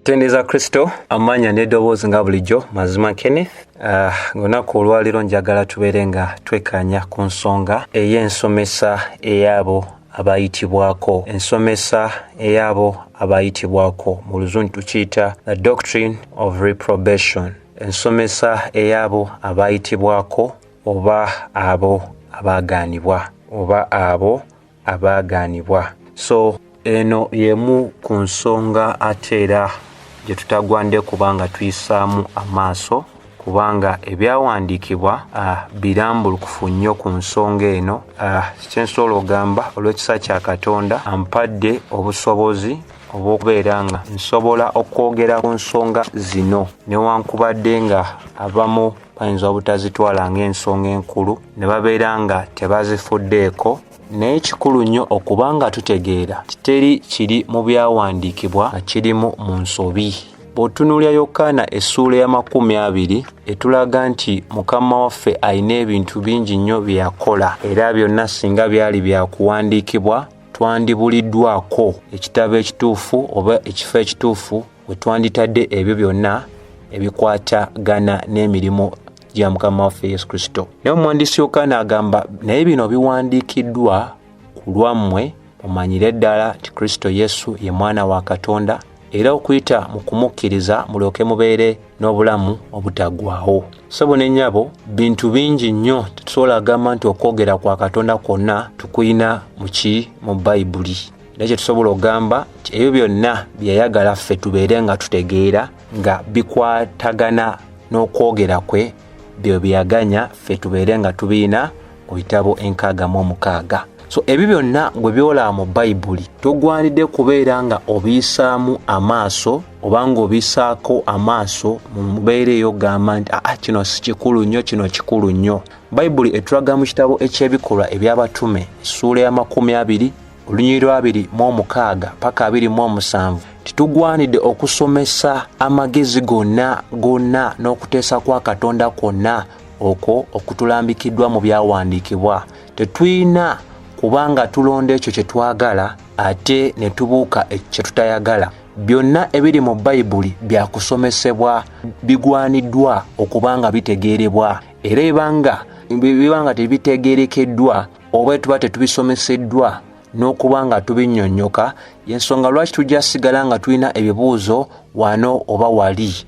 Tendeeza Kristo. Amannya n'eddoboozi nga bulijjo, Mazima Kenneth. Olunaku olwaleero njagala tubeere nga twekkaanya ku nsonga ey'ensomesa ey'abo abayitibwako, ensomesa ey'abo abayitibwako. Mu Luzungu tukiyita the doctrine of reprobation, ensomesa ey'abo abayitibwako oba abo abaagaanibwa, oba abo abaagaanibwa. So eno y'emu ku nsonga ate era gye tutagwande kubanga tuyisaamu amaaso, kubanga ebyawandiikibwa birambulukufu nnyo ku nsonga eno. Kyensobola ogamba, olw'ekisa kya Katonda ampadde obusobozi obw'okubeera nga nsobola okwogera ku nsonga zino, newankubadde nga abamu bayinza obutazitwala ng'ensonga enkulu ne babeera nga tebazifuddeeko. Naye kikulu nnyo okuba nga tutegeera teri kiri mu byawandiikibwa nga kirimu mu nsobi. Bw'otunuulira Yokaana essuula ya 20, etulaga nti Mukama waffe alina ebintu bingi nnyo bye yakola, era byonna singa byali byakuwandiikibwa twandibuliddwako ekitabo ekituufu oba ekifo ekituufu we twanditadde ebyo byonna ebikwatagana n'emirimu gya Mukama waffe Yesu Kristo. Naye omuwandiisi Yokaana agamba, naye bino biwandiikiddwa ku lwammwe mumanyire ddala nti Kristo Yesu ye Mwana wa Katonda, era okuyita mu kumukkiriza mulyoke mubeere n'obulamu obutaggwaawo. Ssebo ne nnyabo, bintu bingi nnyo, tetusobola kugamba nti okwogera kwa Katonda kwonna tukuyina muki mu Bayibuli, naye kyetusobola okugamba nti ebyo byonna byeyayagala ffe tubeere nga tutegeera nga bikwatagana n'okwogera kwe, byo byeyaganya ffe tubeere nga tubiina mu bitabo 66. So ebyo byonna gwe byolaba mu Bayibuli togwanidde kubeera nga obiyisaamu amaaso oba ng'obisaako amaaso mu mbeera ey'okugamba nti aa, kino si kikulu nnyo, kino kikulu nnyo. Bayibuli etulaga mu kitabo eky'Ebikolwa eby'Abatume essuula ya 20 olunyiriri lwa 26 paka 27 titugwanidde okusomesa amagezi gonna gonna n'okuteesa kwa Katonda kwonna okwo okutulambikiddwa mu byawandiikibwa. Tetulina kubanga tulonda ekyo kye twagala ate ne tubuuka kye tutayagala. Byonna ebiri mu Bayibuli byakusomesebwa, bigwaniddwa okuba nga bitegeerebwa, era ebibanga tebitegeerekeddwa oba tuba tetubisomeseddwa n'okuba nga tubinnyonnyoka, y'ensonga lwaki tujja sigala nga tulina ebibuuzo wano oba wali.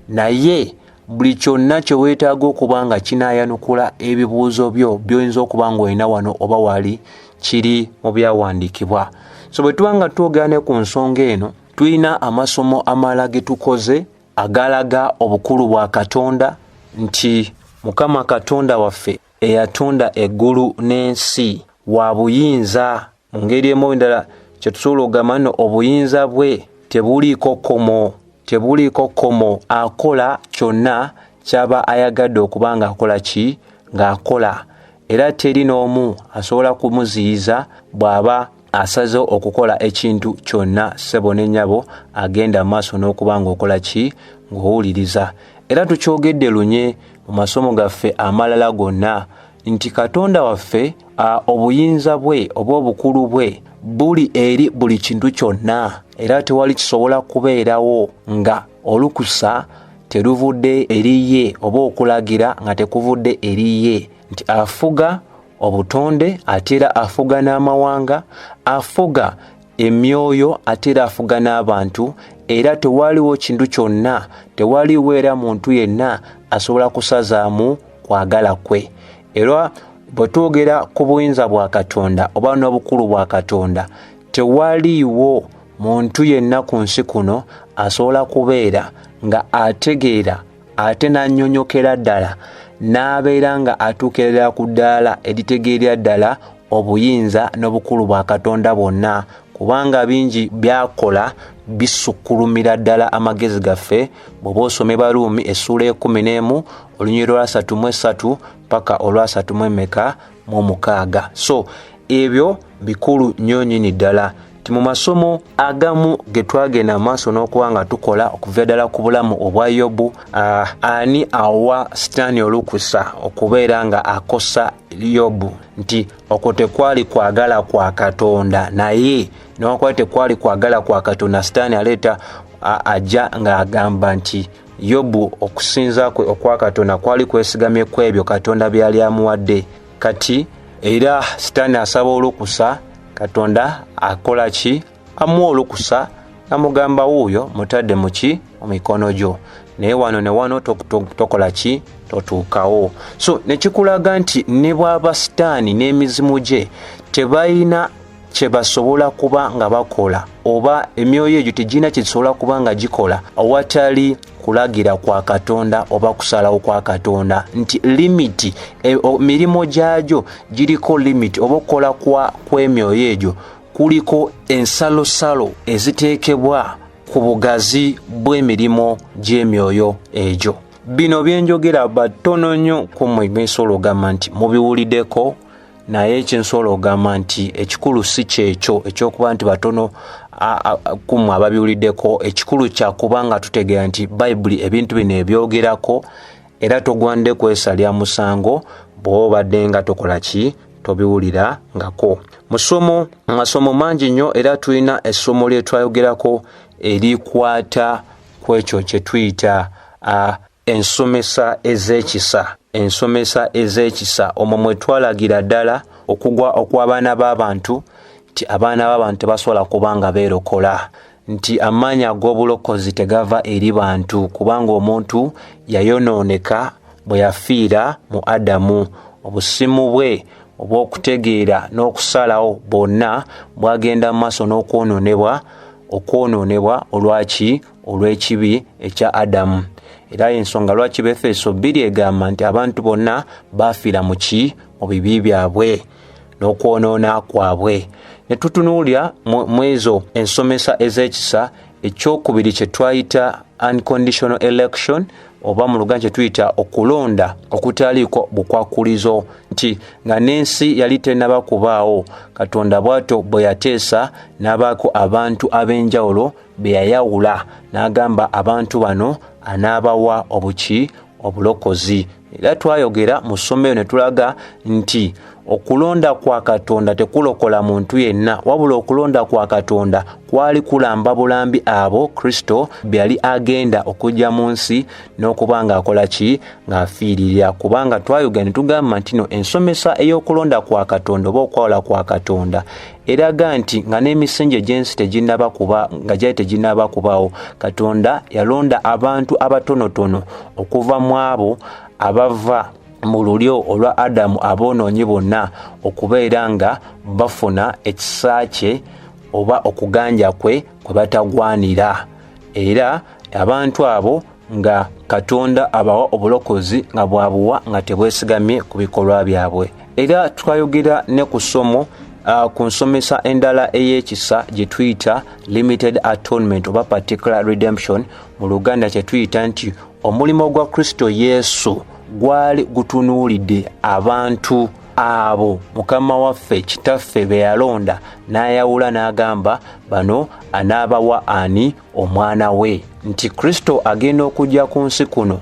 Naye buli kyonna kye weetaaga okuba nga kinaayanukula ebibuuzo byo by'oyinza okuba ng'olina wano oba wali kiri mu byawandiikibwa. So bwe tuba nga twogera ne ku nsonga eno, tulina amasomo amalala ge tukoze agalaga obukulu bwa Katonda, nti Mukama Katonda waffe eyatonda eggulu n'ensi wa buyinza. Mu ngeri emu endala kye tusobola okugamba nno obuyinza bwe tebuliiko kkomo, tebuliiko kkomo. Akola kyonna ky'aba ayagadde okuba ng'akola ki ng'akola, era teri n'omu asobola kumuziyiza bw'aba asaze okukola ekintu kyonna. Ssebo ne nnyabo, agenda maaso n'okuba ng'okola ki ng'owuliriza. Era tukyogedde lunye mu masomo gaffe amalala gonna nti Katonda waffe obuyinza bwe oba obukulu bwe buli eri buli kintu kyonna, era tewali kisobola kubeerawo nga olukusa teruvudde eri ye oba okulagira nga tekuvudde eri ye, nti afuga obutonde ate era afuga n'amawanga, afuga emyoyo ate era afuga n'abantu, era tewaliwo kintu kyonna, tewaliwo era muntu yenna asobola kusazaamu kwagala kwe. Era bwe twogera ku buyinza bwa Katonda oba n'obukulu bwa Katonda, tewaliiwo muntu yenna ku nsi kuno asobola kubeera nga ategeera ate n'annyonnyokera ddala n'abeera nga atuukirira ku ddaala eritegeerera ddala obuyinza n'obukulu bwa Katonda bwonna, kubanga bingi byakola bisukkulumira ddala amagezi gaffe. Bw'oba osoma Abaruumi essuula 11 olunyiriri lwa 33 paka olwa 36. So ebyo bikulu nnyo nnyini ddala nti mu masomo agamu ge twagenda maaso n'okuba nga tukola okuva ddala ku bulamu obwa Yobu, ani awa Sitaani olukusa okubeera nga akosa Yobu, nti okwo tekwali kwagala kwa Katonda. Naye newankubadde tekwali kwagala kwa Katonda, Sitaani aleeta ajja ng'agamba nti Yobu okusinza kwe okwa Katonda kwali kwesigamye ku ebyo Katonda byali amuwadde. Kati era Sitaani asaba olukusa, Katonda akola ki? Amuwa olukusa, namugamba wuuyo mutadde muki mu mikono gyo, naye wano ne wano tokola ki, totuukawo. So nekikulaga nti ne bw'aba Sitaani n'emizimu gye tebalina kye basobola kuba nga bakola, oba emyoyo egyo tegirina kye gisobola kuba nga gikola awatali kulagira kwa Katonda oba kusalawo kwa Katonda, nti limiti mirimu gyagyo giriko limiti, oba okukola kw'emyoyo egyo kuliko ensalosalo eziteekebwa ku bugazi bw'emirimu gy'emyoyo egyo. Bino byenjogera batono nnyo ku mmwe bensobola ogamba nti mubiwuliddeko, naye kyensobola ogamba nti ekikulu si kyekyo ekyokuba nti batono ku mmwe ababiwuliddeko. Ekikulu kyakuba nga tutegeera nti Bayibuli ebintu bino ebyogerako, era togwande kwesalya musango bw'obadde nga tokola ki, tobiwulira ngako. Musomo masomo mangi nnyo, era tulina essomo lye twayogerako erikwata ku ekyo kye tuyita ensomesa ez'ekisa. Ensomesa ez'ekisa omwo mwe twalagira ddala okugwa okw'abaana b'abantu, nti abaana b'abantu tebasobola kuba nga beerokola, nti amaanyi ag'obulokozi tegava eri bantu, kubanga omuntu yayonooneka bwe yafiira mu Adamu. Obusimu bwe obw'okutegeera n'okusalawo bwonna bwagenda mu maaso n'okwonoonebwa, okwonoonebwa olwaki? Olw'ekibi ekya Adamu. Era ensonga lwaki Befeso 2 egamba nti abantu bonna baafiira mu ki? Mu bibi byabwe n'okwonoona kwabwe. Ne tutunuulira mu ezo ensomesa ez'ekisa, ekyokubiri kye twayita unconditional election, oba mu Luganda kye tuyita okulonda okutaliiko bukwakulizo, nti nga n'ensi yali tennaba kubaawo, Katonda bw'atyo bwe yateesa n'abaako abantu ab'enjawulo be yayawula, n'agamba abantu bano anaabawa obuki, obulokozi. Era twayogera mu ssomo eyo ne tulaga nti okulonda kwa Katonda tekulokola muntu yenna, wabula okulonda kwa Katonda kwali kulamba bulambi abo Kristo be yali agenda okujja mu nsi n'okuba ng'akola ki, ng'afiiririra. Kubanga twayogera ne tugamba nti no ensomesa ey'okulonda kwa Katonda oba okwawula kwa Katonda eraga nti nga n'emisingi egy'ensi teginnaba kuba, nga gyali teginnaba kubaawo, Katonda yalonda abantu abatonotono okuva mu abo abava mu lulyo olwa Adamu aboonoonyi bonna okubeera nga bafuna ekisa kye oba okuganja kwe kwe batagwanira. Era abantu abo nga Katonda abawa obulokozi nga bwabuwa nga tebwesigamye ku bikolwa byabwe. Era twayogera ne ku ssomo ku nsomesa endala ey'ekisa gye tuyita limited atonement oba particular redemption mu Luganda, kye tuyita nti omulimu gwa Kristo Yesu gwali gutunuulidde abantu abo Mukama waffe Kitaffe be yalonda n'ayawula n'agamba bano anaabawa ani, omwana we, nti Kristo agenda okujja ku nsi kuno,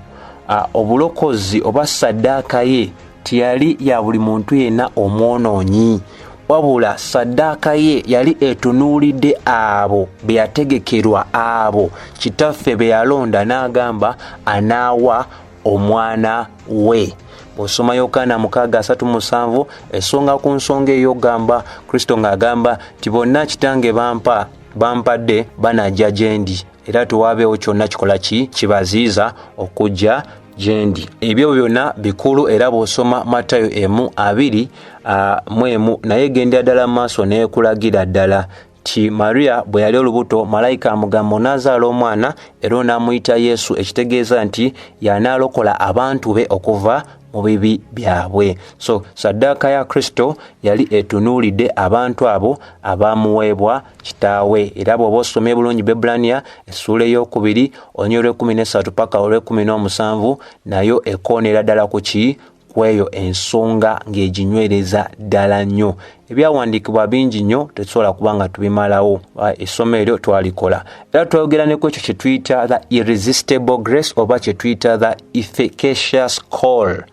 obulokozi oba saddaaka ye teyali ya buli muntu yenna omwonoonyi, wabula saddaaka ye yali etunuulidde abo be yategekerwa, abo Kitaffe be yalonda n'agamba anaawa omwana we. Bw'osoma Yokaana 6:37, esonga ku nsonga ey'ogamba Kristo ng'agamba nti bonna Kitange bampa bampadde banajja gye ndi, era tewaabeewo kyonna kikola ki kibaziiza okujja gye ndi. Ebyo byonna bikulu, era bw'osoma Matayo 1:21, naye gendera ddala mu maaso n'ekulagira ddala nti Maria bwe yali olubuto, malayika amugamba onaazaala omwana era onaamuyita Yesu, ekitegeeza nti y'anaalokola abantu be okuva mu bibi byabwe. So saddaaka ya Kristo yali etunuulidde abantu abo abaamuweebwa Kitaawe. Era bw'oba osomye bulungi Bebbulaniya essuula 2 olunyiriri olw'ekkumi n'esatu paka olw'ekkumi n'omusanvu, nayo ekoonera ddala ku ki, ku eyo ensonga ng'eginywereza ddala nnyo. Ebyawandiikibwa bingi nnyo, tetusobola kuba nga tubimalawo. Essomo eryo twalikola, era twayogera ne ku ekyo kye tuyita the irresistible grace oba kye tuyita the efficacious call.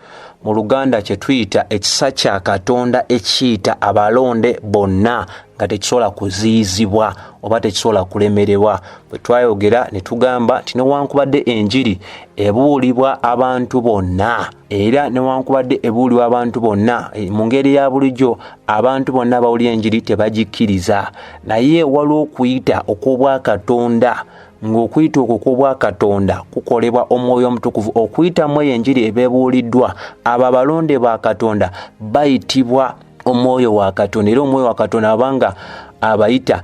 Mu Luganda kye tuyita ekisa kya Katonda ekiyita abalonde bonna nga tekisobola kuziyizibwa oba tekisobola kulemererwa. Bwe twayogera ne tugamba nti newankubadde enjiri ebuulibwa abantu bonna, era newankubadde ebuulibwa abantu bonna mu ngeri ya bulijjo, abantu bonna bawulira enjiri tebagikkiriza, naye waliwo okuyita okw'obwakatonda, ng'okuyita okwo kw'obwakatonda kukolebwa Omwoyo Omutukuvu okuyitamu eyo enjiri eba ebuuliddwa. Abo abalonde ba Katonda bayitibwa Omwoyo wa Katonda, era Omwoyo wa Katonda abanga abayita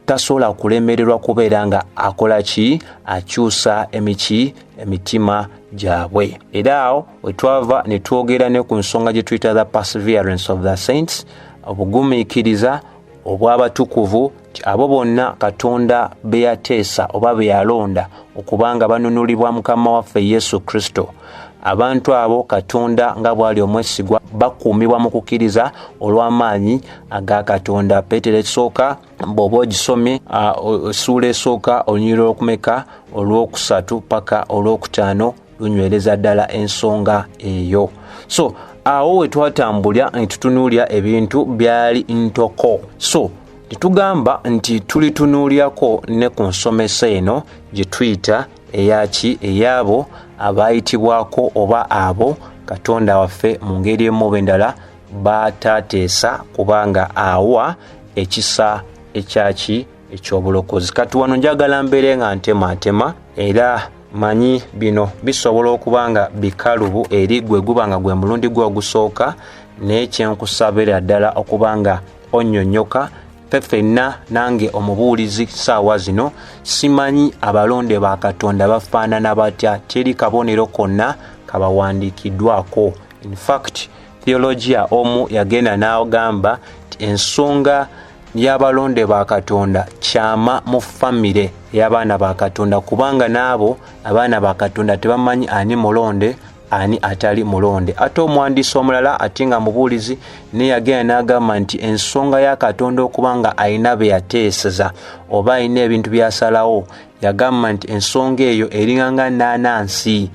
tasobola kulemererwa kubeera nga akola ki? Akyusa emitima gyabwe. Era awo wetwava ne twogera ne ku nsonga gye tuyita the perseverance of the saints, obugumiikiriza obw'abatukuvu, abo bonna Katonda be yateesa oba be yalonda okubanga banunulibwa Mukama waffe Yesu Kristo. Abantu abo Katonda nga bw'ali omwesigwa bakuumibwa mu kukkiriza olw'amaanyi aga Katonda. Peetero ekisooka bw'oba ogisomye, essuula esooka olunyiriri olwokumeka olwokusatu paka olwokutaano lunywereza ddala ensonga eyo. So awo we twatambulira ne tutunuulira ebintu byali ntoko. So tetugamba nti tulitunuulyako ne ku nsomesa eno gye tuyita eyaki, ey'abo abaayitibwako oba abo Katonda waffe mu ngeri emu oba endala bataateesa kubanga awa ekisa ekyaki eky'obulokozi. Kati wano njagala mbeere nga ntematema, era manyi bino bisobola okuba nga bikalubu eri gwe guba nga gwe mulundi gwe ogusooka, naye kyenkusabira ddala okuba nga onnyonnyoka. Ffe ffenna nange omubuulizi ssaawa zino simanyi abalonde ba Katonda bafaanana batya, teri kabonero konna kabawandiikiddwako. In fact, theologia omu yagenda n'agamba nti ensonga y'abalonde ba Katonda kyama mu famire ey'abaana ba Katonda, kubanga n'abo abaana ba Katonda tebamanyi ani mulonde ani atali mulonde. Ate omuwandiisi omulala ate nga mubuulizi naye yagenda n'agamba nti ensonga ya Katonda okuba nga alina be yateeseza oba alina ebintu by'asalawo, yagamba nti ensonga eyo eringa nga naanansi,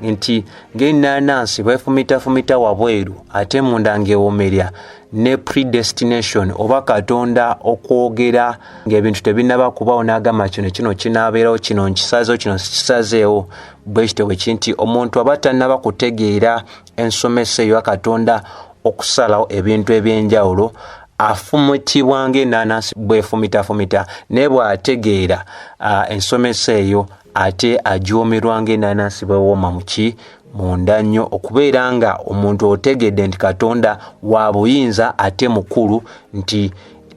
nti ng'ennaanansi bwefumitafumita wabweru ate munda ng'ewomerya, ne predestination oba Katonda okwogera ng'ebintu tebinnaba kubaawo n'agamba kino kino kinaabeerawo, kino nkisazeewo, kino sikisazeewo. Bwe kityo bwe kiri nti omuntu aba tannaba kutegeera ensomesa eyo ya Katonda okusalawo ebintu eby'enjawulo, afumitibwa ng'ennaanansi bwefumitafumita, naye bw'ategeera ensomesa eyo ate agyomerwa ng'ennaanansi bwewooma muki munda nnyo. Okubeera nga omuntu otegedde nti Katonda wa buyinza ate mukulu, nti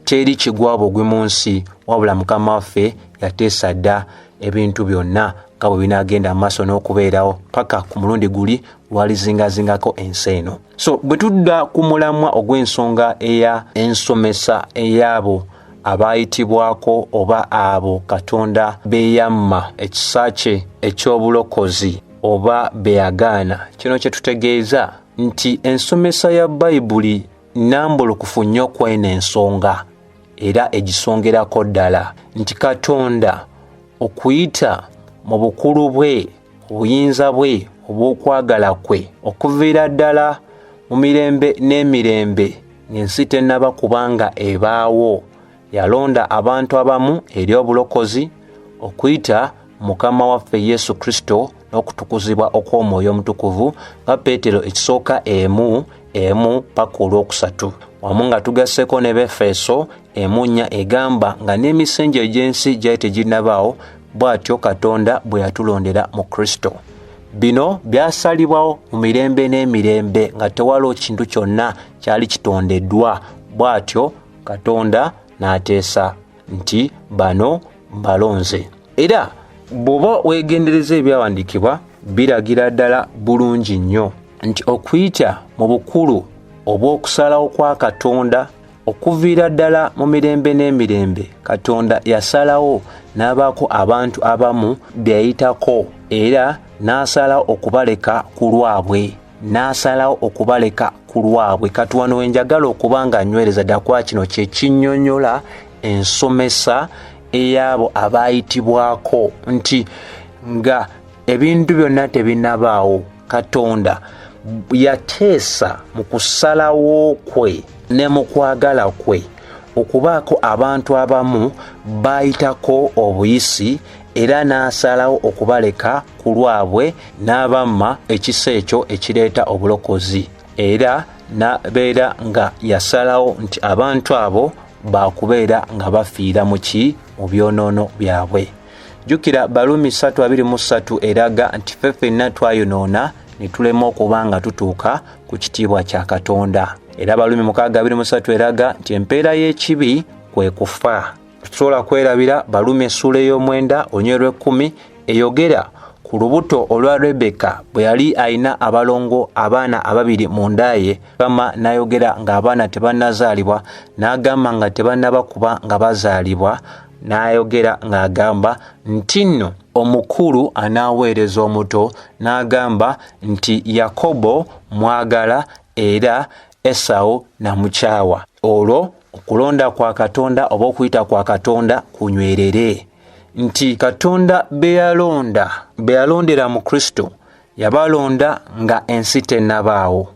teri kigwa bugwi mu nsi, wabula Mukama waffe yateesa dda ebintu byonna nga bwe binaagenda maaso n'okubeerawo paka ku mulundi guli lwalizingazingako ensi eno. So bwe tudda ku mulamwa ogw'ensonga eya ensomesa ey'abo abaayitibwako oba abo Katonda beyamma ekisa kye eky'obulokozi oba beyagaana, kino kye tutegeeza nti ensomesa ya Bayibuli nnambulukufu nnyo kw'eno ensonga, era egisongerako ddala nti Katonda okuyita mu bukulu bwe, obuyinza bwe obw'okwagala kwe, okuviira ddala mu mirembe n'emirembe ng'ensi tennaba kubanga ebaawo, yalonda abantu abamu eri obulokozi okuyita Mukama waffe Yesu Kristo n'okutukuzibwa okw'Omwoyo Omutukuvu, nga Peetero ekisooka 1:1 paka olwokusatu, wamu nga tugasseeko ne Befeso 1:4 egamba nga n'emisingi egy'ensi gyali teginnabaawo, bw'atyo Katonda bwe yatulondera mu Kristo. Bino byasalibwawo mu mirembe n'emirembe nga tewaliwo kintu kyonna kyali kitondeddwa, bw'atyo Katonda n'ateesa nti bano balonze. Era bw'oba weegendereza ebyawandiikibwa biragira ddala bulungi nnyo nti okuyita mu bukulu obw'okusalawo kwa Katonda okuviira ddala mu mirembe n'emirembe, Katonda yasalawo n'abaako abantu abamu be yayitako, era n'asalawo okubaleka ku lwabwe, n'asalawo okubaleka ku lwabwe. Kati wano we njagala okuba nga nnywereza ddala, kuba kino kye kinnyonnyola ensomesa ey'abo abaayitibwako nti nga ebintu byonna tebinnabaawo, Katonda Yateesa mu kusalawo kwe ne mu kwagala kwe okubaako abantu abamu baayitako obuyisi, era n'asalawo okubaleka ku lwabwe n'abamma ekisa ekyo ekireeta obulokozi, era n'abeera nga yasalawo nti abantu abo bakubeera nga bafiira mu ki? Mu byonoono byabwe. Jjukira Baruumi 3:23 eraga nti ffe ffenna twayonoona ne tulema okuba nga tutuuka ku kitiibwa kya Katonda. Era Baruumi 6:23 eraga nti empeera y'ekibi kwe kufa. Tusobola kwerabira Baruumi essuula ey'omwenda olunyiriri lw'ekkumi eyogera ku lubuto olwa Rebeka bwe yali alina abalongo abaana ababiri mu nda ye. Mukama n'ayogera ng'abaana tebannazaalibwa, n'agamba nga tebannaba kuba nga bazaalibwa, n'ayogera ng'agamba nti nno omukulu anaaweereza omuto, n'agamba nti Yakobo mwagala era Esawu namukyawa. Olwo okulonda kwa Katonda oba okuyita kwa Katonda kunywerere, nti Katonda be yalonda, be yalondera mu Kristo, yabalonda nga ensi tennabaawo,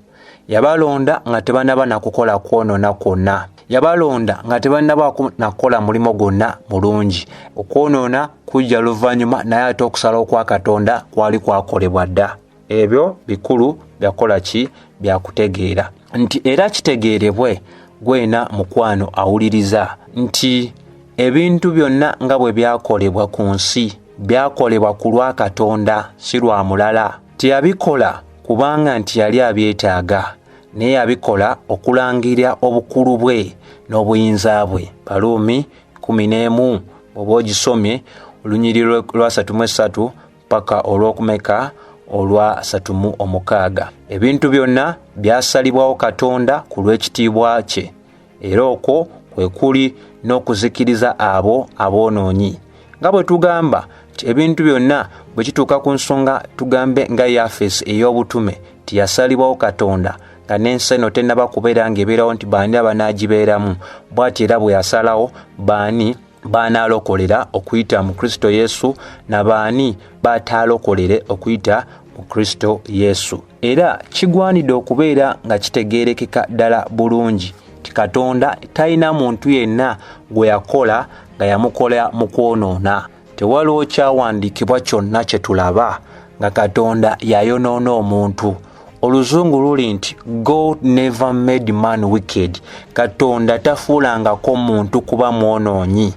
yabalonda nga tebannaba na kukola kwonoona kwonna, yabalonda nga tebannaba na kukola mulimu gwonna mulungi. Okwonoona kujja luvannyuma, naye ate okusalawo kwa Katonda kwali kwakolebwa dda. Ebyo bikulu byakola ki? Byakutegeera. Nti era kitegeerebwe gwena mukwano awuliriza nti ebintu byonna nga bwe byakolebwa ku nsi byakolebwa ku lwa Katonda, si lwa mulala. Teyabikola kubanga nti yali abyetaaga, naye yabikola okulangirira obukulu bwe n'obuyinza bwe. Baruumi 11 bw'oba ogisomye olunyiriri lwa 33 paka olw'okumeka olwa 36. Ebintu byonna byasalibwawo Katonda ku lw'ekitiibwa kye, era okwo kwe kuli n'okuzikiriza abo aboonoonyi. Nga bwe tugamba nti ebintu byonna bwe kituuka ku nsonga tugambe nga yafeesi ey'obutume nti yasalibwawo Katonda nga n'ensi eno tennaba kubeera ng'ebeerawo nti baani abanaagibeeramu, bw'atyo era bwe yasalawo baani baanaalokolera okuyita mu Kristo Yesu na baani bataalokolere okuyita mu Kristo Yesu. Era kigwanidde okubeera nga kitegeerekeka ddala bulungi nti Katonda talina muntu yenna gwe yakola nga yamukola mu kwonoona. Tewaliwo kyawandiikibwa kyonna kye tulaba nga Katonda yayonoona omuntu. Oluzungu luli nti God never made man wicked. Katonda tafuulangako muntu kuba mwonoonyi.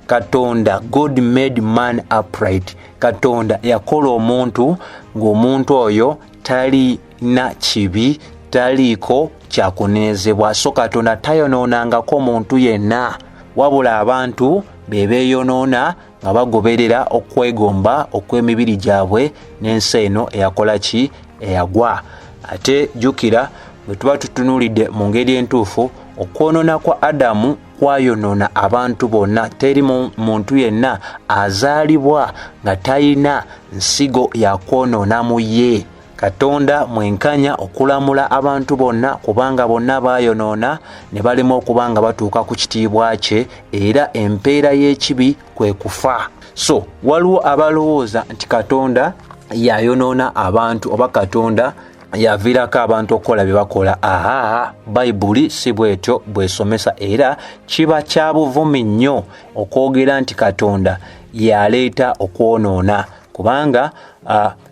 Katonda, God made man upright. Katonda yakola omuntu ng'omuntu oyo talina kibi, taliiko kyakuneezebwa. So Katonda tayonoonangako muntu yenna, wabula abantu be beeyonoona nga bagoberera okwegomba okw'emibiri gyabwe n'ensi eno eyakola ki? Eyagwa. Ate jjukira bwe tuba tutunuulidde mu ngeri entuufu, okwonoona kwa Adamu kwayonoona abantu bonna. Teri muntu yenna azaalibwa nga talina nsigo ya kwonoona mu ye. Katonda mwenkanya okulamula abantu bonna, kubanga bonna baayonoona ne balema okuba nga batuuka ku kitiibwa kye, era empeera y'ekibi kwe kufa. So waliwo abalowooza nti Katonda yayonoona abantu oba Katonda yaviirako abantu okukola bye bakola. Aha, Bayibuli si bwetyo bw'esomesa, era kiba kya buvumi nnyo okwogera nti Katonda yaleeta okwonoona, kubanga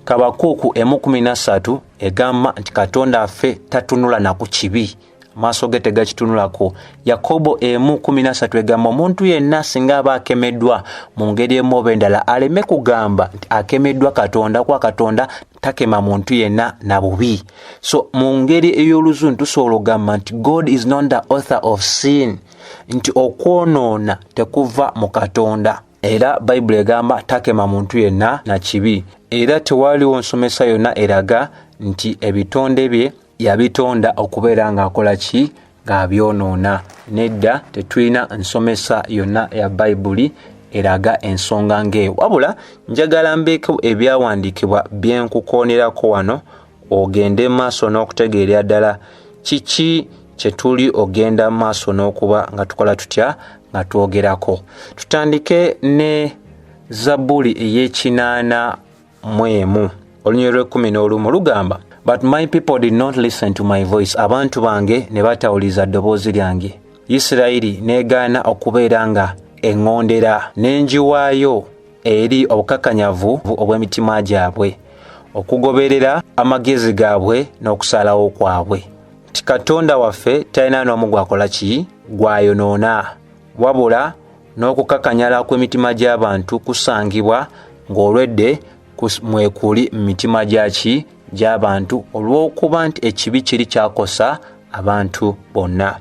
Kabakuuku 1:13 egamba nti Katonda affe tatunula na ku kibi, amaaso ge tegakitunulako. Yakobo 1:13 egamba omuntu yenna singa aba akemeddwa mu ngeri emu oba endala aleme kugamba nti akemeddwa Katonda, kuba Katonda takema muntu yenna na bubi. So mu ngeri ey'oluzungu tusobola okugamba nti God is not the author of sin, nti okwonoona tekuva mu Katonda. Era Bayibuli egamba takema muntu yenna na kibi, era tewaliwo nsomesa yonna eraga nti ebitonde bye yabitonda okubeera ng'akola ki? Ng'abyonoona. Nedda, tetulina nsomesa yonna ya Bayibuli eraga ensonga ng'eyo. Wabula njagala mbeeko ebyawandiikibwa bye nkukoonerako wano ogende maaso n'okutegeerera ddala kiki kye tuli ogenda maaso n'okuba nga tukola tutya nga twogerako. Tutandike ne Zabbuli ey'ekinaana mu emu olunyiriri lw'ekkumi n'olumu lugamba, But my people did not listen to my voice, abantu bange ne batawuliza ddoboozi lyange. Isirayiri n'egaana okubeera nga eŋŋondera, ne ngiwaayo eri obukakanyavu obw'emitima gyabwe, okugoberera amagezi gaabwe n'okusalawo kwabwe. Nti Katonda waffe talina n'omu gwakola ki gwayonoona, wabula n'okukakanyala kw'emitima gy'abantu kusangibwa ng'olwedde mwekuli mu mitima gyaki gy'abantu, olw'okuba nti ekibi kiri kyakosa abantu bonna.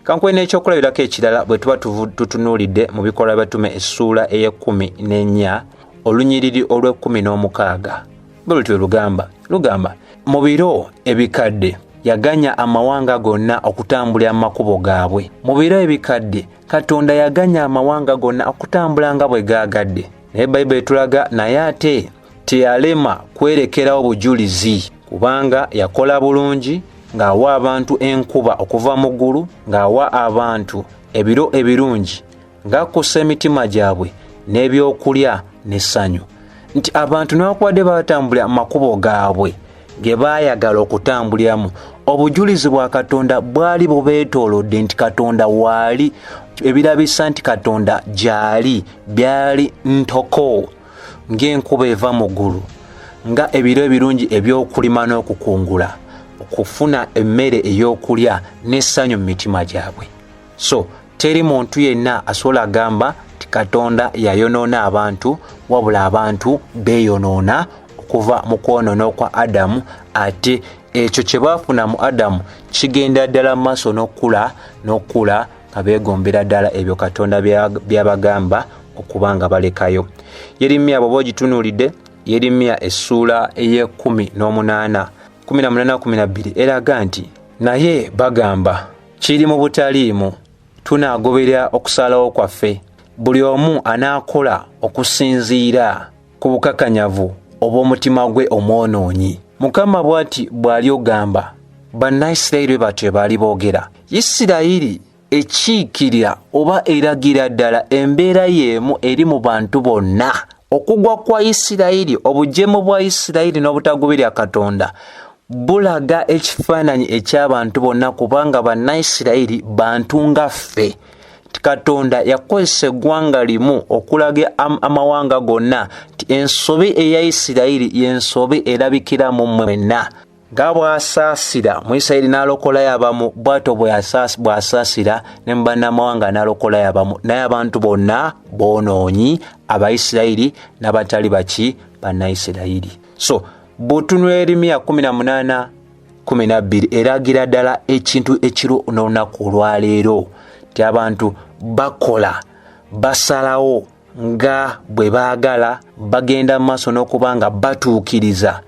Kankuwe n'ekyokulabirako ekirala bwe tuba tutunuulidde mu Bikolwa by'Abatume essuula ey'e14 olunyiriri olw'e16. Bwe lutyo lugamba, lugamba mu biro ebikadde yaganya amawanga gonna okutambulira mu makubo gaabwe. Mu biro ebikadde Katonda yaganya amawanga gonna okutambula nga bwe gaagadde. Naye Bayibuli etulaga naye ate teyalema kwerekerawo bujulizi, kubanga yakola bulungi ng'awa abantu enkuba okuva mu ggulu, ng'awa abantu ebiro ebirungi, ng'akkusa emitima gyabwe n'ebyokulya n'essanyu. Nti abantu newankubadde batambulira mu makubo gaabwe ge baayagala okutambuliramu, obujulizi bwa Katonda bwali bubeetoolodde nti Katonda waali, ebirabisa nti Katonda gy'ali byali ntoko ng'enkuba eva mu ggulu, nga ebiro ebirungi eby'okulima n'okukungula, okufuna emmere ey'okulya n'essanyu mu mitima gyabwe. So teri muntu yenna asobola agamba nti Katonda yayonoona abantu, wabula abantu beeyonoona okuva mu kwonoona okwa Adamu, ate ekyo kye baafuna mu Adamu kigenda ddala mu maaso n'okukula n'okukula nga beegombera ddala ebyo Katonda by'abagamba okuba nga balekayo. Yeremiya bw'oba ogitunuulidde, Yeremiya essuula ey'e18 18-12 eraga nti naye bagamba kiri mu butaliimu, tunaagoberera okusalawo kwaffe, buli omu anaakola okusinziira ku bukakanyavu obw'omutima gwe omwonoonyi. Mukama bw'ati bw'ali ogamba Bannaisirayiri bwe batyo baali boogera. Isirayiri ekiikirira oba eragira ddala embeera y'emu eri mu bantu bonna. Okugwa kwa Isirayiri, obujeemu bwa Isirayiri n'obutagoberera Katonda bulaga ekifaananyi eky'abantu bonna, kubanga Bannaisirayiri bantu nga ffe. Katonda yakozesa eggwanga limu okulaga amawanga gonna nti ensobi eya Isirayiri y'ensobi erabikira mu mmwe mwenna. Nga bw'asaasira mu Isirayiri n'alokolayo abamu, bw'atyo bw'asaasira ne mu bannamawanga n'alokolayo abamu. Naye abantu bonna boonoonyi, Abayisirayiri n'abatali baki Bannaisirayiri. So bw'otunula Yeremiya 18:12 eragira ddala ekintu ekiro n'olunaku olwaleero nti abantu bakola, basalawo nga bwe baagala, bagenda mu maaso n'okuba nga batuukiriza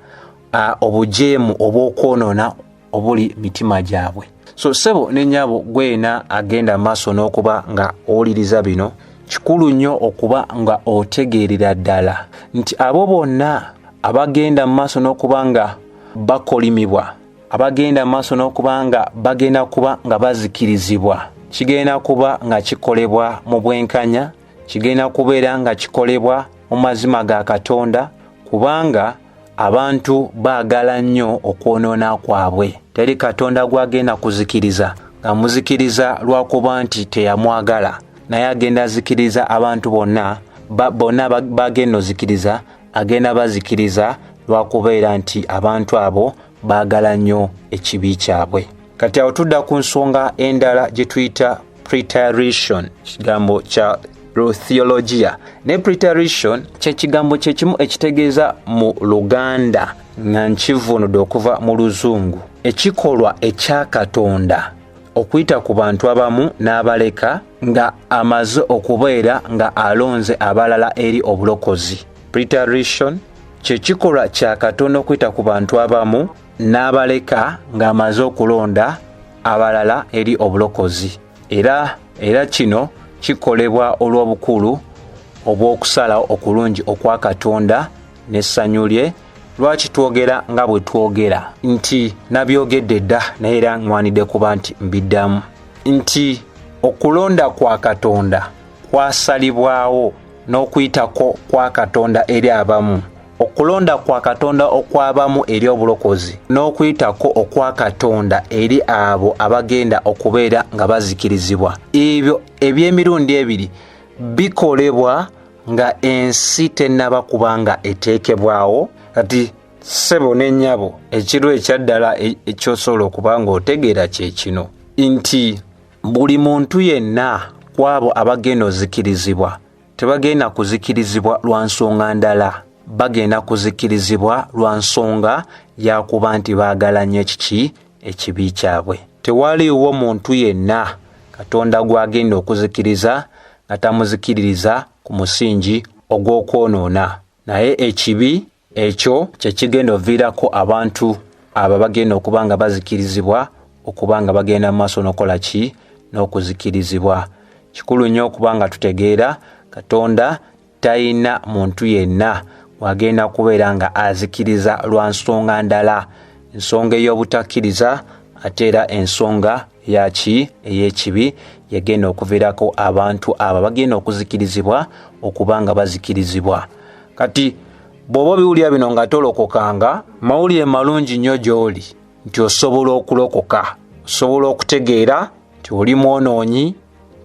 obujeemu obw'okwonoona obuli mitima gyabwe. So ssebo ne nnyabo gwena agenda maaso n'okuba nga owuliriza bino, kikulu nnyo okuba nga otegeerera ddala nti abo bonna abagenda mu maaso n'okuba nga bakolimibwa, abagenda mu maaso n'okuba nga bagenda kuba nga bazikirizibwa, kigenda kuba nga kikolebwa mu bwenkanya, kigenda kubeera nga kikolebwa mu mazima ga Katonda, kubanga abantu baagala nnyo okwonoona kwabwe. Teri Katonda gw'agenda kuzikiriza ng'amuzikiriza lwakuba nti teyamwagala, naye agenda azikiriza abantu bonna, bonna bagenda ozikiriza, agenda bazikiriza lwakubeera nti abantu abo baagala nnyo ekibi kyabwe. Kati awo tudda ku nsonga endala gye tuyita preterition, kigambo kya theologia. Ne preterition kye kigambo kye kimu ekitegeeza mu Luganda nga nkivvuunudde okuva mu Luzungu, ekikolwa ekya Katonda okuyita ku bantu abamu n'abaleka nga amaze okubeera nga alonze abalala eri obulokozi. Preterition kye kikolwa kya Katonda okuyita ku bantu abamu n'abaleka ng'amaze okulonda abalala eri obulokozi. Era kino kikolebwa olw'obukulu obw'okusalawo okulungi okwa Katonda n'essanyu lye. Lwaki twogera nga bwe twogera nti nabyogedde dda, naye era ŋŋwanidde kuba nti mbiddamu nti okulonda kwa Katonda kwasalibwawo n'okuyitako kwa Katonda eri abamu Okulonda kwa Katonda okwabamu eri obulokozi n'okuyitako okwa Katonda eri abo abagenda okubeera nga bazikirizibwa, ebyo eby'emirundi ebiri bikolebwa nga ensi tennaba kuba nga eteekebwawo. Kati ssebo ne nnyabo, ekiro ekyaddala ekyosobola okuba ng'otegeera kye kino nti buli muntu yenna ku abo abagenda ozikirizibwa tebagenda kuzikirizibwa lwa nsonga ndala, bagenda kuzikirizibwa lwa nsonga yakuba nti baagala nnyo ekiki ekibi kyabwe. Tewaliiwo muntu yenna Katonda gw'agenda okuzikiriza nga tamuzikiririza ku musingi ogw'okwonoona, naye ekibi ekyo kye kigenda oviirako abantu abo bagenda okuba nga bazikirizibwa okuba nga bagenda mu maaso n'okukola ki n'okuzikirizibwa. Kikulu nnyo okuba nga tutegeera Katonda talina muntu yenna wagenda kubeera nga azikiriza lwa nsonga ndala, ensonga ey'obutakkiriza, ate era ensonga yaki ey'ekibi yegenda okuviirako abantu abo bagenda okuzikirizibwa okuba nga bazikirizibwa. Kati bw'oba obiwulira bino nga tolokokanga, mawulire malungi nnyo gy'oli nti osobola okulokoka, osobola okutegeera nti oli mwonoonyi,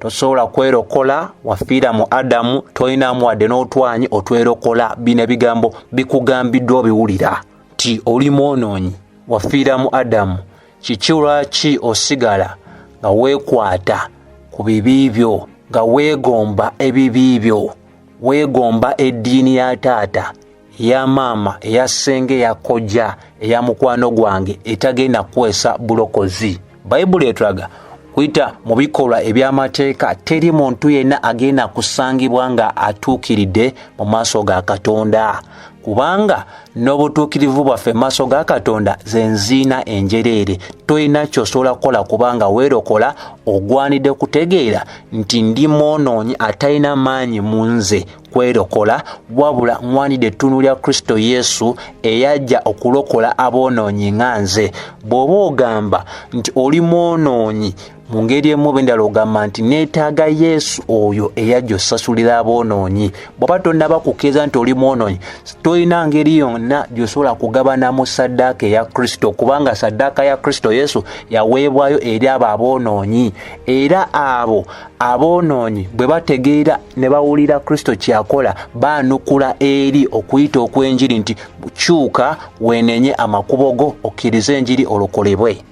tosobola kwerokola, wafiira mu Adamu, tolinamu wadde n'otwanyi otwerokola. Bino ebigambo bikugambiddwa obiwulira nti oli mwonoonyi, wafiira mu Adamu. Kiki lwaki osigala nga weekwata ku bibi byo, nga weegomba ebibi byo, weegomba eddiini ya taata, eya maama, eya ssenga, eya kojja, eya mukwano gwange etagenda kukwesa bulokozi? Bayibuli etulaga kuyita mu bikolwa eby'amateeka teri muntu yenna agenda kusangibwa nga atuukiridde mu maaso ga Katonda, kubanga n'obutuukirivu bwaffe mu maaso ga Katonda ze nziina enjereere. Tolina ky'osobola kukola kubanga weerokola, ogwanidde kutegeera nti ndi mwonoonyi atalina maanyi mu nze kwerokola, wabula ŋŋwanidde ettuunu lya Kristo Yesu eyajja okulokola aboonoonyi nga nze. Bw'oba ogamba nti oli mwonoonyi mu ngeri emu oba endala, ogamba nti neetaaga Yesu oyo eyajja osasulira aboonoonyi. Bw'oba tonnaba kukkiriza nti oli mwonoonyi, tolina ngeri yonna gy'osobola kugabanamu saddaaka eya Kristo, kubanga saddaaka ya Kristo Yesu yaweebwayo eri abo aboonoonyi. Era abo aboonoonyi bwe bategeera ne bawulira Kristo kyakola, baanukula eri okuyita okw'enjiri nti kyuka weenenye amakubo go, okkirize enjiri olokolebwe.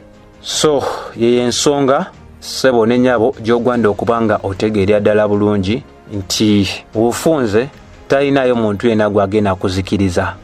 So yeyo ensonga ssebo ne nnyabo gy'ogwanda okuba nga otegeerera ddala bulungi nti mu bufunze talinayo muntu yenna gw'agenda kuzikiriza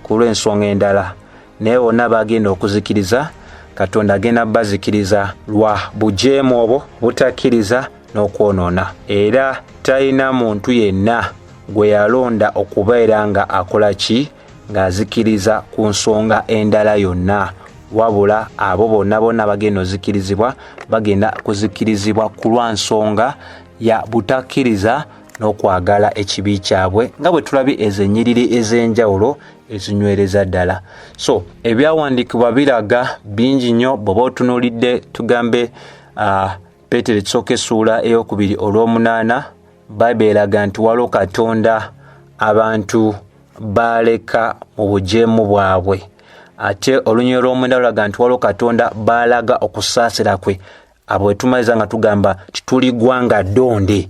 ku lw'ensonga endala, naye bonna bagenda okuzikiriza Katonda agenda bazikiriza lwa bujeemu obwo, butakkiriza n'okwonoona. Era talina muntu yenna gwe yalonda okubeera nga akola ki ng'azikiriza ku nsonga endala yonna, wabula abo bonna bonna bagenda ozikirizibwa bagenda kuzikirizibwa ku lwa nsonga ya butakkiriza n'okwagala ekibi kyabwe, nga bwe tulabye ezo ennyiriri ez'enjawulo ezinywereza ddala. So ebyawandiikibwa biraga bingi nnyo. Bw'oba otunuulidde tugambe Peetero ekisooka essuula ey'okubiri olw'omunaana, Bayibuli eraga nti waliwo Katonda abantu baaleka mu bujeemu bwabwe, ate olunyiriri olw'omwenda lulaga nti waliwo Katonda baalaga okusaasira kwe. Abo wetumaliza nga tugamba nti tuli ggwanga ddonde,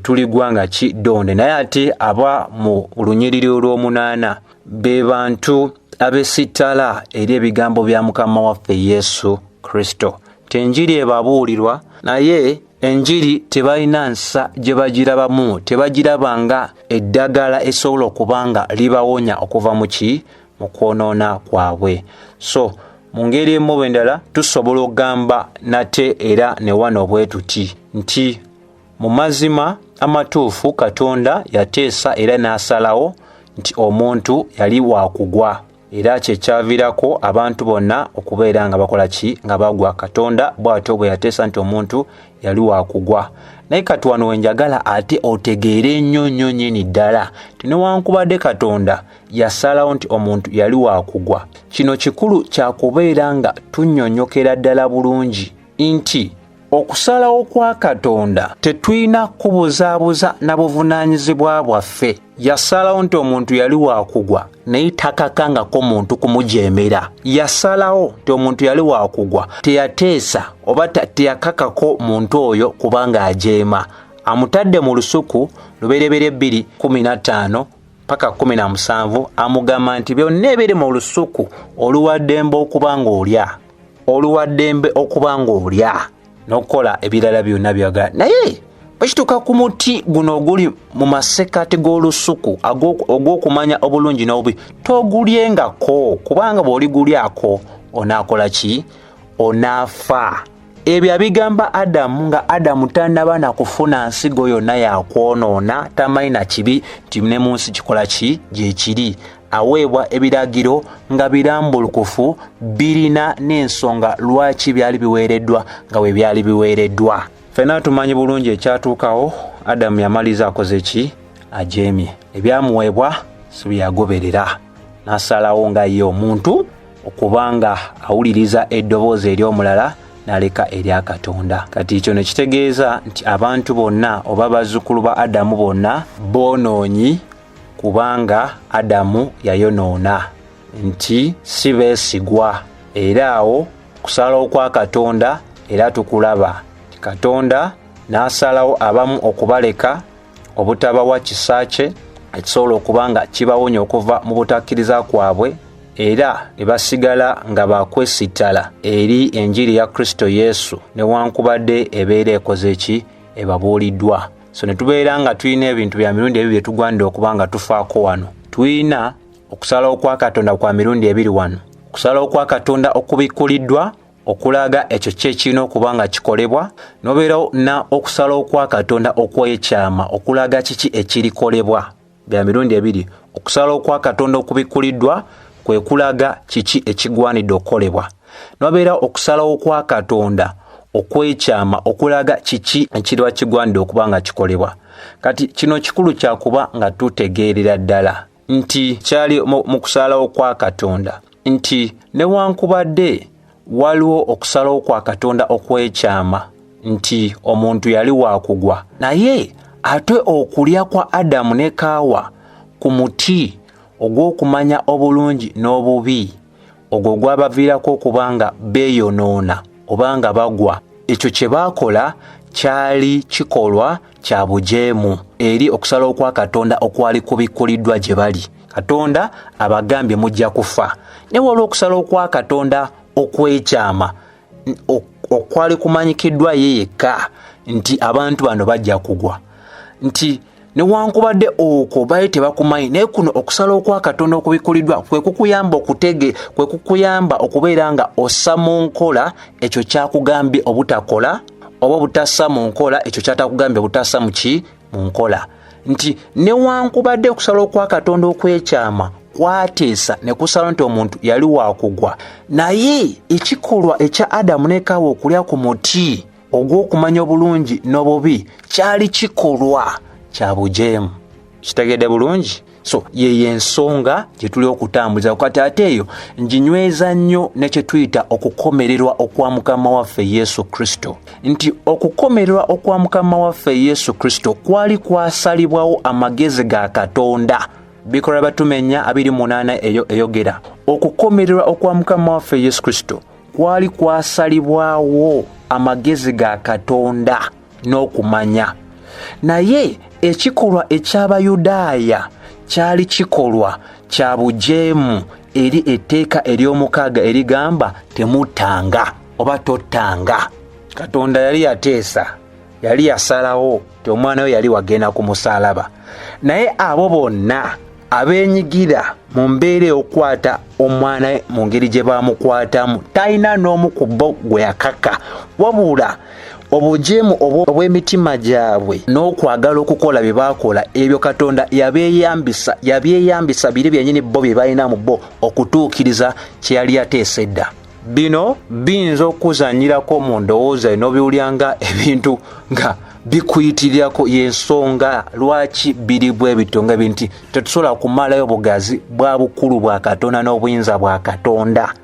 tuli ggwanga ki ddonde. Naye ate aba mu lunyiriri olw'omunaana be bantu abesittala eri ebigambo bya Mukama waffe Yesu Kristo. Nti enjiri ebabuulirwa, naye enjiri tebalina nsa gye bagirabamu, tebagiraba nga eddagala esobola okuba nga libawonya okuva mu ki mu kwonoona kwabwe. So mu ngeri emu oba endala tusobola okugamba nate era ne wano bwe tuti nti mu mazima amatuufu Katonda yateesa era n'asalawo nti omuntu yali wakugwa, era kye kyaviirako abantu bonna okubeera nga bakola ki nga bagwa. Katonda bw'atyo bwe yateesa nti omuntu yali wakugwa. Naye kati wano we njagala ate otegeere nnyo nnyo nnyini ddala nti newankubadde Katonda yasalawo nti omuntu yali wakugwa, kino kikulu kyakubeera nga tunnyonnyokera ddala bulungi nti Okusalawo kwa Katonda tetulina kubuzaabuza na buvunaanyizibwa bwaffe. Yasalawo nti omuntu yali wakugwa, naye takakangako muntu kumujeemera. Yasalawo nti omuntu yali wakugwa, teyateesa oba teyakakako muntu oyo kubanga ajeema. Amutadde mu lusuku Lubereberye 2:15 paka 17, amugamba nti byonna ebiri mu lusuku oluwaddembe okuba ng'olya, oluwaddembe okuba ng'olya n'okukola ebirala byonna byagala. Naye bwe kituuka ku muti guno oguli mu masekati g'olusuku ogw'okumanya obulungi n'obubi, togulyengako, kubanga bw'oligulyako onaakola ki? Onaafa. Ebyo abigamba Adamu nga Adamu tannaba na kufuna nsigo yonna yakwonoona, tamanyi na kibi nti ne mu nsi kikola ki gye kiri. Aweebwa ebiragiro nga birambulukufu, birina n'ensonga lwaki byali biweereddwa nga bwe byali biweereddwa. Ffenna tumanyi bulungi ekyatuukawo. Adamu yamaliza akoze ki? Ajeemye. Ebyamuweebwa si bye yagoberera, n'asalawo nga ye omuntu okubanga awuliriza eddoboozi ery'omulala n'aleka erya Katonda. Kati ekyo ne kitegeeza nti abantu bonna oba bazzukulu ba Adamu bonna boonoonyi, kubanga Adamu yayonoona, nti si beesigwa. Era awo okusalawo kwa Katonda era tukulaba nti Katonda n'asalawo abamu okubaleka, obutabawa kisa kye ekisobola okuba nga kibawonya okuva mu butakkiriza kwabwe, era ne basigala nga bakwesittala eri enjiri ya Kristo Yesu newankubadde ebeera ekoze ki, ebabuuliddwa. So ne tubeera nga tulina ebintu bya mirundi ebiri bye tugwanidde okuba nga tufaako wano. Tulina okusalawo kwa Katonda kwa mirundi ebiri wano. Okusalawo kwa Katonda okubikkuliddwa okulaga ekyo kye kirina okuba nga kikolebwa, n'obeerawo na okusalawo kwa Katonda okw'ekyama okulaga kiki ekirikolebwa. Bya mirundi ebiri. Okusalawo kwa Katonda okubikkuliddwa kwe kulaga kiki ekigwanidde okukolebwa, n'obeerawo okusalawo kwa Katonda okw'ekyama okulaga kiki ekiriba kigwanidde okuba nga kikolebwa. Kati kino kikulu kya kuba nga tutegeerera ddala nti kyali mu kusalawo kwa Katonda nti newankubadde waliwo okusalawo kwa Katonda okw'ekyama nti omuntu yali wakugwa, naye ate okulya kwa Adamu ne Kaawa ku muti ogw'okumanya obulungi n'obubi ogwo gwabaviirako okuba nga beeyonoona oba nga bagwa. Ekyo kye baakola kyali kikolwa kya bujeemu eri okusalawo kwa Katonda okwali kubikkuliddwa gye bali. Katonda abagambye mujja kufa, naye waliwo okusalawo kwa Katonda okw'ekyama okwali kumanyikiddwa ye yekka nti abantu bano bajja kugwa, nti newankubadde okwo baali tebakumanyi, naye kuno okusalawo kwa Katonda okubikkuliddwa kwe kukuyamba okutege, kwe kukuyamba okubeera nga ossa mu nkola ekyo kyakugambye obutakola, oba obutassa mu nkola ekyo kyatakugambye obutassa mu ki mu nkola. Nti newankubadde okusalawo kwa Katonda okw'ekyama kwateesa ne kusalawo nti omuntu yali wakugwa, naye ekikolwa ekya Adamu ne Kaawa okulya ku muti ogw'okumanya obulungi n'obubi kyali kikolwa kya bujeemu. Kitegedde bulungi? So yeyo ensonga gye tuli okutambuza kati. Ate eyo nginyweza nnyo ne kye tuyita okukomererwa okwa Mukama waffe Yesu Kristo, nti okukomererwa okwa Mukama waffe Yesu Kristo kwali kwasalibwawo amagezi ga Katonda. Bikolwa Batume 4:28 eyo eyogera okukomererwa okwa Mukama waffe Yesu Kristo kwali kwasalibwawo amagezi ga Katonda n'okumanya, naye ekikolwa eky'Abayudaaya kyali kikolwa kya bujeemu eri etteeka ery'omukaaga erigamba temuttanga oba tottanga. Katonda yali yateesa, yali yasalawo nti omwana we yali wagenda ku musaalaba, naye abo bonna abeenyigira mu mbeera ey'okukwata omwana we mu ngeri gye baamukwatamu talina n'omu ku bo gwe yakaka, wabula obujeemu obw'emitima gyabwe n'okwagala okukola bye baakola ebyo Katonda yabyeyambisa biri byennyini bo bye balina mu bo okutuukiriza kye yali yateesa edda. Bino biyinza okukuzannyirako mu ndowooza n'obiwulira nga ebintu nga bikuyitirirako. Y'ensonga lwaki biri bwe bityo, nga binti tetusobola kumalayo bugazi bwa bukulu bwa Katonda n'obuyinza bwa Katonda.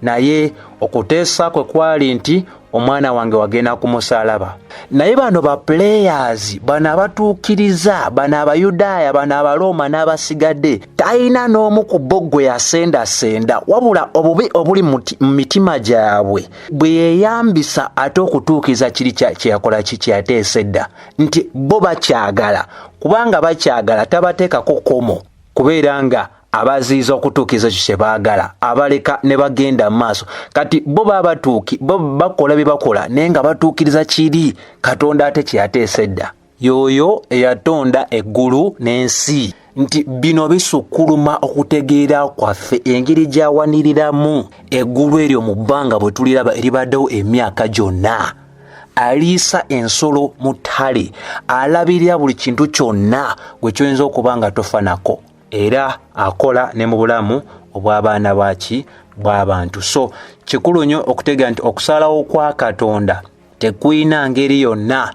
Naye okuteesa kwe kwali nti Omwana wange wagenda ku musaalaba. Naye bano ba players, bano abatuukiriza, bano Abayudaaya, bano Abalooma n'abasigadde, talina n'omu ku bo gwe yasendasenda, wabula obubi obuli mu mitima gyabwe bwe yeeyambisa ate okutuukiriza kiri kye yakola ki kye yateesa edda, nti bo bakyagala, kubanga bakyagala tabateekako kkomo kubeera nga abaziyiza okutuukiriza ekyo kye baagala, abaleka ne bagenda mu maaso. Kati bo babatuuki, bo bakola bye bakola, naye nga batuukiriza kiri Katonda ate kye yateesa edda. Y'oyo eyatonda eggulu n'ensi, nti bino bisukkuluma okutegeera kwaffe, engeri gy'awaniriramu eggulu eryo mu bbanga bwe tuliraba eribaddewo emyaka gyonna. Aliisa ensolo mu ttale, alabirira buli kintu kyonna gwe kyoyinza okuba nga tofa nako, era akola ne mu bulamu obw'abaana baki bw'abantu. So kikulu nnyo okutegeera nti okusalawo kwa Katonda tekulina ngeri yonna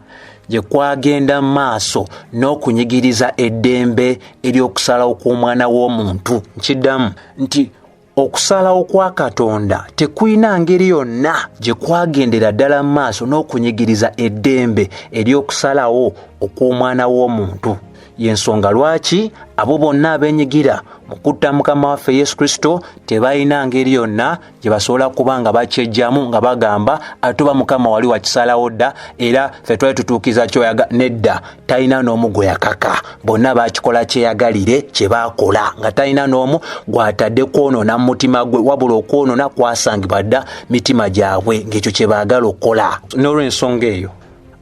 gye kwagenda mu maaso n'okunyigiriza eddembe ery'okusalawo kw'omwana w'omuntu. Nkiddamu nti okusalawo kwa Katonda tekulina ngeri yonna gye kwagendera ddala mu maaso n'okunyigiriza eddembe ery'okusalawo okw'omwana w'omuntu. Y'ensonga lwaki abo bonna abeenyigira mu kutta Mukama waffe Yesu Kristo tebalina ngeri yonna gye basobola kuba nga bakyejjamu nga bagamba ate oba Mukama wali wakisalawo dda era ffe twali tutuukiza kyoyaga. Nedda, talina n'omu gwe yakaka, bonna bakikola kyeyagalire kye baakola, nga talina n'omu gw'atadde kwonoona mu mutima gwe, wabula okwonoona kwasangibwa dda mitima gyabwe ng'ekyo kye baagala okukola. N'olw'ensonga eyo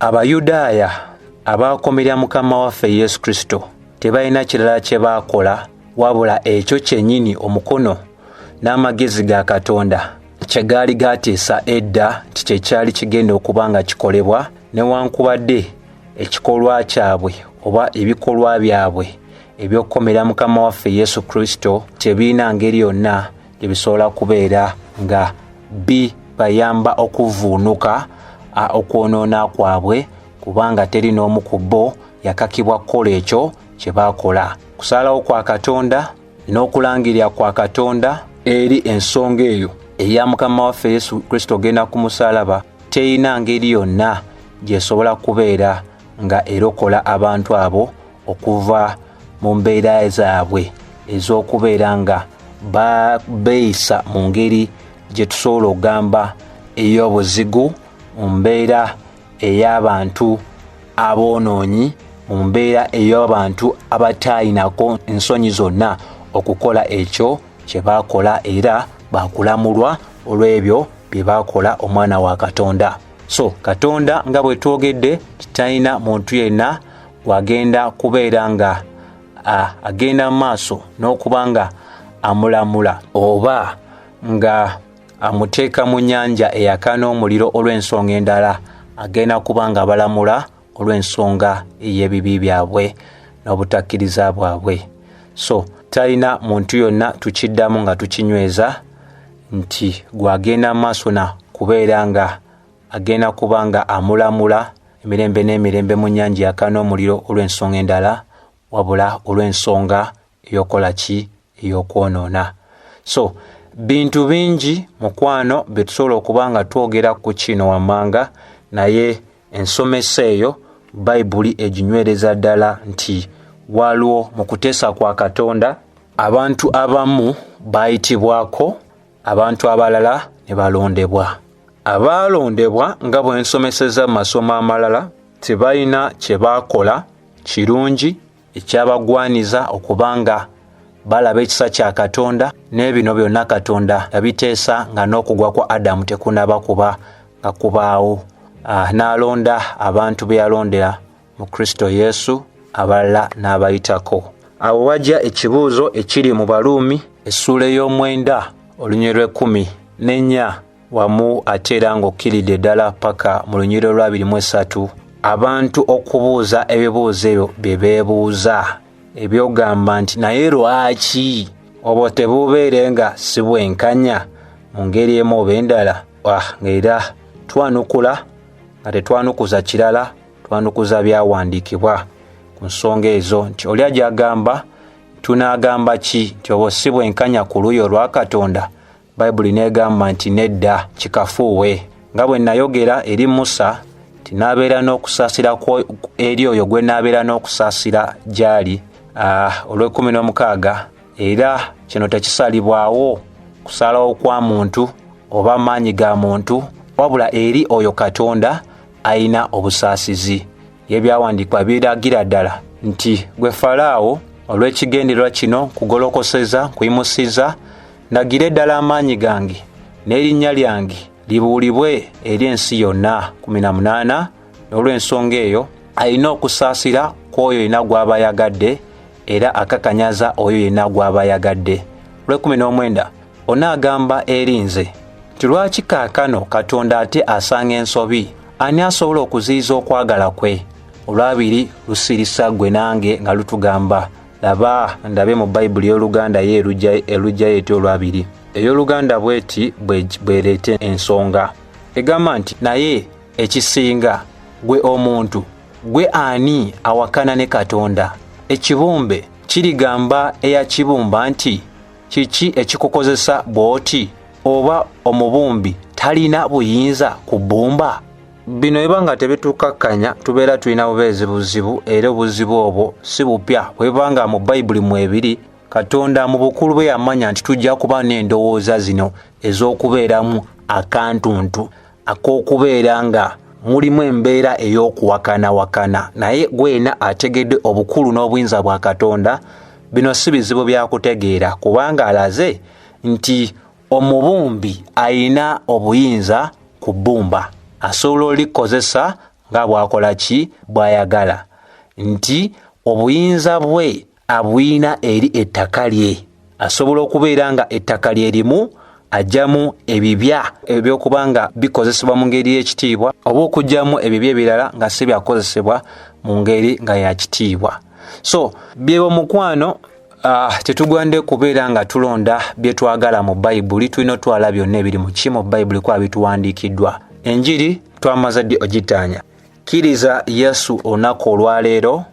Abayudaaya abaakomerera Mukama waffe Yesu Kristo tebalina kirala kye baakola wabula ekyo kyennyini omukono n'amagezi ga Katonda kye gaali gateesa edda nti kye kyali kigenda okuba nga kikolebwa, newankubadde ekikolwa kyabwe oba ebikolwa byabwe eby'okukomera Mukama waffe Yesu Kristo tebirina ngeri yonna gye bisobola kubeera nga bibayamba okuvvuunuka okwonoona kwabwe, kubanga teri n'omu ku bo yakakibwa kukola ekyo kye baakola. Kusalawo kwa Katonda n'okulangirira kwa Katonda eri ensonga eyo eya Mukama waffe Yesu Kristo ogenda ku musaalaba terina ngeri yonna gy'esobola kubeera nga erokola abantu abo okuva mu mbeera zaabwe ez'okubeera nga beeyisa mu ngeri gye tusobola okugamba ey'obuzigu, mu mbeera ey'abantu aboonoonyi, mu mbeera ey'abantu abataalinako nsonyi zonna okukola ekyo kye baakola, era baakulamulwa olw'ebyo bye baakola omwana wa Katonda. So Katonda nga bwe twogedde talina muntu yenna gw'agenda kubeera nga agenda mu maaso n'okuba nga amulamula oba nga amuteeka mu nnyanja eyaka n'omuliro olw'ensonga endala, agenda kuba nga balamula olw'ensonga ey'ebibi byabwe n'obutakkiriza bwabwe. So talina muntu yonna, tukiddamu nga tukinyweza nti gw'agenda mu maaso na kubeera nga agenda kuba nga amulamula emirembe n'emirembe mu nnyanja eyaka n'omuliro olw'ensonga endala, wabula olw'ensonga ey'okukola ki, ey'okwonoona. So bintu bingi mukwano bye tusobola okuba nga twogera ku kino wammanga, naye ensomesa eyo Bayibuli eginywereza ddala nti waliwo mu kuteesa kwa Katonda abantu abamu baayitibwako, abantu abalala ne balondebwa. Abaalondebwa nga bwe nsomeseza mu masomo amalala tebalina kye baakola kirungi ekyabagwaniza okuba nga balaba ekisa kya Katonda, n'ebino byonna Katonda yabiteesa nga n'okugwa kwa Adamu tekunaba kuba nga kubaawo. N'alonda abantu be yalondera mu Kristo Yesu, abalala n'abayitako. Awo wajja ekibuuzo ekiri mu Baruumi essuula ey'omwenda olunyiriri lw'ekkumi n'ennya wamu ate era ng'okkiridde ddala paka mu lunyiriri olw'abiri mu esatu, abantu okubuuza ebibuuzo ebyo bye beebuuza ebyogamba nti naye lwaki obwo tebubeere nga si bwenkanya mu ngeri emu oba endala. Ng'era twanukula nga tetwanukuza kirala, twanukuza byawandiikibwa ku nsonga ezo nti oli ajja agamba tunaagamba ki nti obwo si bwenkanya ku luuyi olwa Katonda? Bayibuli n'egamba nti nedda, kikafuuwe. Nga bwe nayogera eri Musa nti naabeera n'okusaasira eri oyo gwe naabeera n'okusaasira gy'ali. Olw'e16, era kino tekisalibwawo kusalawo kwa muntu oba maanyi ga muntu, wabula eri oyo Katonda alina obusaasizi. Ebyawandiikibwa biragira ddala nti gwe Falaawo, olw'ekigendererwa kino kugolokoseza, kuyimusiza, ndagire ddala amaanyi gange n'erinnya lyange libuulibwe eri ensi yonna. 18, n'olw'ensonga eyo alina okusaasira ku oyo yenna gw'aba ayagadde, era akakanyaza oyo yenna gw'aba ayagadde. Olw'e19, onaagamba eri nze nti lwaki kaakano Katonda ate asanga ensobi? Ani asobola okuziyiza okwagala kwe? Olwabiri lusirisa gwe nange nga lutugamba, laba ndabe mu Bayibuli ey'Oluganda ye erujjayo eti olwabiri. Ey'Oluganda bweti bwereeta ensonga. Egamba nti naye ekisinga gwe omuntu, gwe ani awakana ne Katonda? Ekibumbe kirigamba eyakibumba nti kiki ekikukozesa bw'oti? Oba omubumbi talina buyinza ku bbumba? Bino biba nga tebitukakkanya, tubeera tulina bubeezi buzibu, era obuzibu obwo si bupya. Bwe biba nga mu Bayibuli mwebiri, Katonda mu bukulu bwe yamanya nti tujja kuba n'endowooza zino ez'okubeeramu akantuntu ak'okubeera nga mulimu embeera ey'okuwakanawakana, naye gwena ategedde obukulu n'obuyinza bwa Katonda, bino si bizibu bya kutegeera, kubanga alaze nti omubumbi alina obuyinza ku bbumba, asobola olikozesa nga bw'akola ki bw'ayagala, nti obuyinza bwe abuyina eri ettaka lye, asobola okubeera nga ettaka lye limu ajjamu ebibya ebyokuba nga bikozesebwa mu ngeri y'ekitiibwa, oba okugyamu ebibya ebirala nga si byakozesebwa mu ngeri nga ya kitiibwa. So byebo mukwano, tetugwande kubeera nga tulonda bye twagala mu Bayibuli, tulina otwala byonna ebiri mu ki mu Bayibuli kuba bituwandiikiddwa. Enjiri twamaze ddi ogitaanya? Kkiriza Yesu olunaku olwaleero,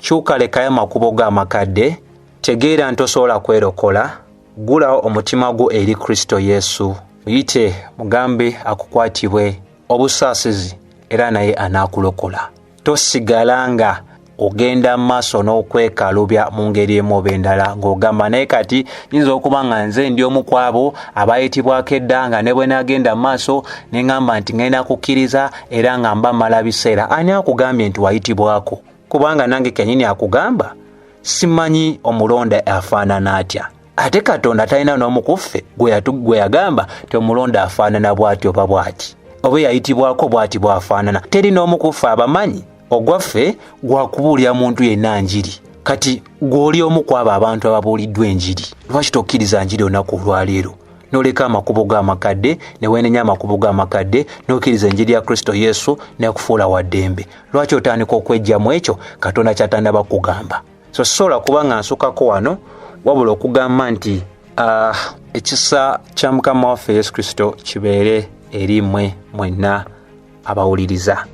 kyuka lekayo amakubo g'amakadde, tegeera nti tosobola kwerokola, ggulawo omutima gwo eri Kristo Yesu, muyite mugambe akukwatibwe obusaasizi era naye anaakulokola. Tosigala nga ogenda maaso n'okwekalubya mu ngeri emu oba endala ng'ogamba naye kati nyinza okuba nga nze ndi omu ku abo abayitibwako edda, nga ne bwe naagenda maaso ne ŋŋamba nti ŋŋenda kukkiriza era nga mba mmala biseera. Ani akugambye nti wayitibwako? Kubanga nange kennyini akugamba simanyi omulonda afaanana atya. Ate Katonda talina n'omu ku ffe gwe yagamba nti omulonda afaanana bw'ati oba bw'ati, oba eyayitibwako bw'ati bw'afaanana. Teri n'omu ku ffe abamanyi. Ogwaffe gwakubuulira muntu yenna njiri. Kati gw'oli omu ku abo abantu ababuuliddwa enjiri, lwaki tokkiriza njiri olunaku olwaleero? N'oleka amakubo g'amakadde, ne weenenya amakubo g'amakadde, n'okkiriza enjiri ya Kristo Yesu n'ekufuula wa ddembe. Lwaki otandika okweggyamu ekyo Katonda ky'atannaba kugamba? So sisobola kuba nga nsukako wano, wabula okugamba nti ekisa kya Mukama waffe Yesu Kristo kibeere eri mmwe mwenna abawuliriza.